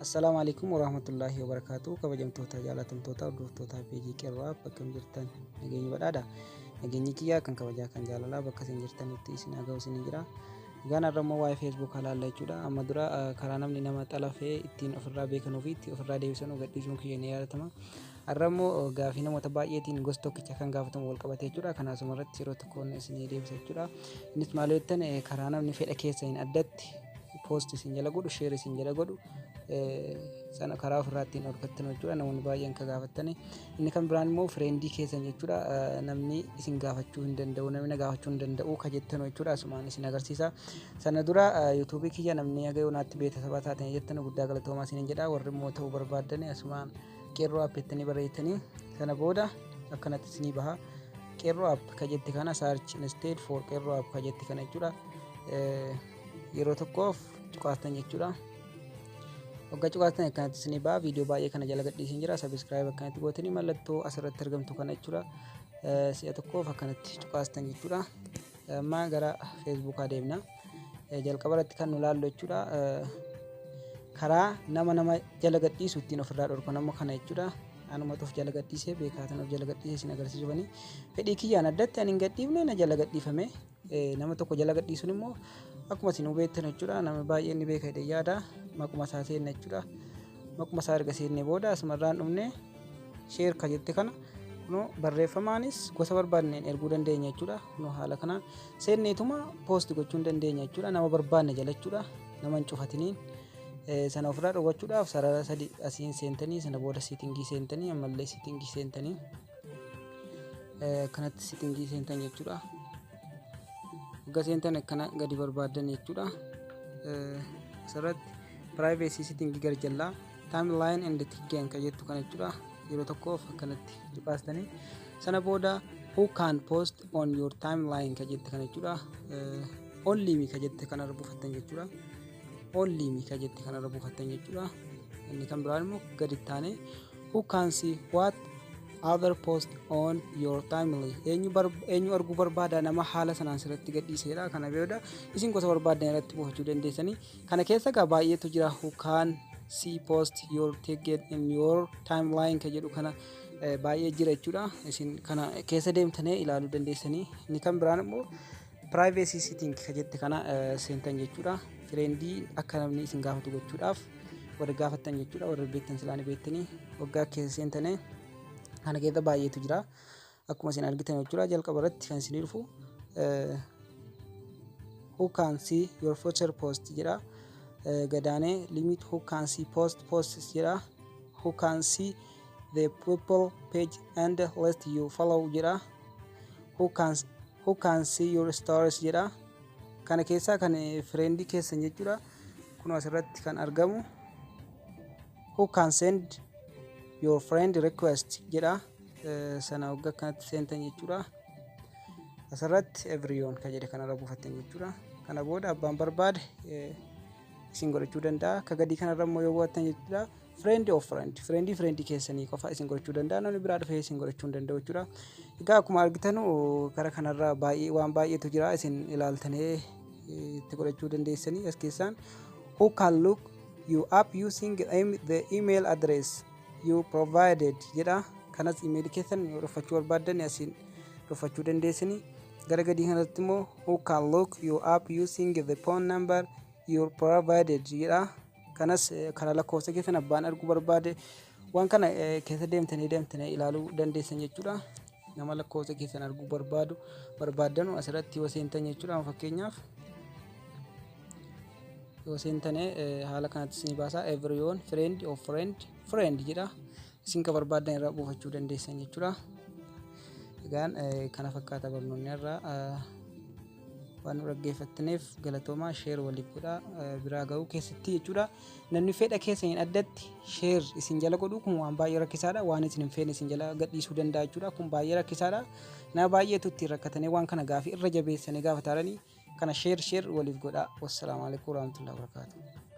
Assalaamu alaikum warahmatullaahi wabarakaatu. Kabajamtoota, jaalatamtoota, hordoftoota peejii Qeerroo App, akkam jirtan? Nageenyi badhaadha. Nageenyi kiyyaa kan kabajaa, kan jaalalaa bakka isin jirtanitti isin haa ga'u isin jira. Egaan har'a immoo waa'ee Feesbuukaa laalla jechuudha. Amma dura karaa namni nama xalafee ittiin ofirraa beekanuu fi ittiin ofirraa deebisanuu gadhiisuun kiyya ni yaadatama. Har'a immoo gaafii namoota baay'eetiin gosa tokkicha kan gaafatamu wal qabate jechuudha. Kanaasuma irratti yeroo tokkoon isinii deebisa jechuudha. Innis maal yoo jettan, karaa namni fedha keessaniin addatti post isin jala godhu, share isin jala godhu sana karaa ofirraa ittiin dhorkattan jechuudha. Namoonni baay'een kan gaafattani. Inni kan biraan immoo friendii keessan jechuudha. Namni isin gaafachuu hin danda'u, namni na gaafachuu hin danda'u ka jettan jechuudha. Asumaan isin agarsiisa. Sana dura YouTubeii kiyya namni haga yoonaatti beeksisa taatanii jettan guddaa galatoomaa isiniin jedha. Warri immoo ta'uu barbaaddan asumaan Qeerroo App jettanii barreessitanii sana booda akkanatti isinii baha. Qeerroo App ka jette kana, search instead for Qeerroo App ka jette kana jechuudha. Yeroo tokkoof cuqaastan jechuudha. Waggaa cuqaastan akkanatti isinii baha. Viidiyoo baay'ee kana jala gadhiisin jira. Subscribe akkanatti gootanii mallattoo asirratti argamtu kana jechuudha. Si'a tokkoof akkanatti cuqaastan jechuudha. Amma gara Feesbuukaa deemna. Jalqaba irratti kan nu laallu jechuudha. Karaa nama nama jala gadhiisu ittiin ofirraa dhorkan amma kana jechuudha. Anumatu of jala gadhiisee beekaatan of jala gadhiisee isin agarsiisufanii. Fedhii kiyyaan addatti ani hin gadhiifne, na jala gadhiifame. Nama tokko jala gadhiisuun immoo akkuma isin hubeettan jechuudha. Namni baay'een ni beeka jedhee yaada. Maquma isaa seenna jechuudha. Maquma isaa erga seennee booda asumarraan dhumne share ka jette kana kunoo barreeffamaanis gosa barbaadneen erguu dandeenya jechuudha. Kunoo haala kanaan seenneetuma post gochuu hin dandeenya jechuudha. Nama barbaadne jala jechuudha. Nama hin cufatiniin. Sana ofirraa dhowwachuudhaaf sarara sadi asiin seentanii, sana booda settingii seentanii, ammallee settingii seentanii, kanatti settingii seentan jechuudha. Waggaa seentan akkana gadi barbaaddan jechuudha. Asirratti privacy settingii gara jalaa timeline and tagging kan jettu kana jechuudha. Yeroo tokkoof akkanatti cuqaastanii sana booda who can post on your timeline kan jette kana jechuudha. Only me kan jette kanarra buufattan jechuudha. Only me kan jette kanarra buufattan jechuudha. Inni kan biraan immoo gadi taanee who can see what other post on your timeline, eenyu eenyu arguu barbaada nama haala sanaan sirratti gadhiiseedha. Kana booda isin gosa barbaaddan irratti buufachuu dandeessanii. Kana keessa egaa baay'eetu jira. Who can see post your tagged in your timeline kan jedhu kana baay'ee jira jechuudha. Isin kana keessa deemtanii ilaaluu dandeessanii. Inni kan biraan immoo privacy setting kan jette kana seentan jechuudha. Friendii akka namni isin gaafatu gochuudhaaf warri gaafattan jechuudha. Warri beektan silaan beektanii. Waggaa keessa seentanii kana keessa baay'eetu jira. Akkuma isin argitan jechuudha. Jalqaba irratti kan isinii dhufu who can see your future post jedha. Gadaanee limit who can see posts jedha. Who can see the people page and list you follow jedha. Who can see your stories jedha. Kana keessaa kan friendii keessan jechuudha. Kun asirratti kan argamu who can send your friend request jedha. Sana waggaa akkanatti seentan jechuudha. Asirratti everyone kan jedhe kanarra buufattan jechuudha. Kana booda abbaan barbaade isin godhachuu danda'a. Akka gadii kanarra immoo yoo bu'attan jechuudha, friend of friend, friendii friendii keessanii qofa isin godhachuu danda'a. Namni biraa dhufee isin godhachuu hin danda'u jechuudha. Egaa akkuma argitan kara kanarra baay'ee waan baay'eetu jira. Isin ilaaltanii itti godhachuu dandeessanii. As keessaan who can look you up using the email address you provided jedha. Kanas email keessan yoo dhufachuu barbaaddan asiin dhufachuu dandeessanii. Gara gadii kanatti immoo who can look you up using the phone number you provided jedha. Kanas karaa lakkoofsa keessan abbaan arguu barbaade waan kana keessa deemtanii deemtanii ilaaluu dandeessan jechuudha. Nama lakkoofsa keessan arguu barbaadu barbaaddanu asirratti yoo seentan jechuudha. Fakkeenyaaf yoo seentane haala kanatti isinii baasa. Everyone, friend of friend, friend jedha. Isin ka barbaaddan irraa buufachuu dandeessan jechuudha. Egaan kana fakkaata barnoonni irraa. Waan nu dhaggeeffattaniif galatoomaa. Share waliif godhaa biraa ga'uu keessatti jechuudha. Namni fedha keessaniin addatti share isin jala godhu kun waan baay'ee rakkisaadha. Waan isin hin feene isin jala gadhiisuu danda'a jechuudha. Kun baay'ee rakkisaadha. Nama baay'eetu ittiin rakkatanii waan kana gaafii irra jabeessanii gaafataaranii. Kana share share waliif godhaa. Wassalaamu alaikum warahmatullahi wabarakatuh.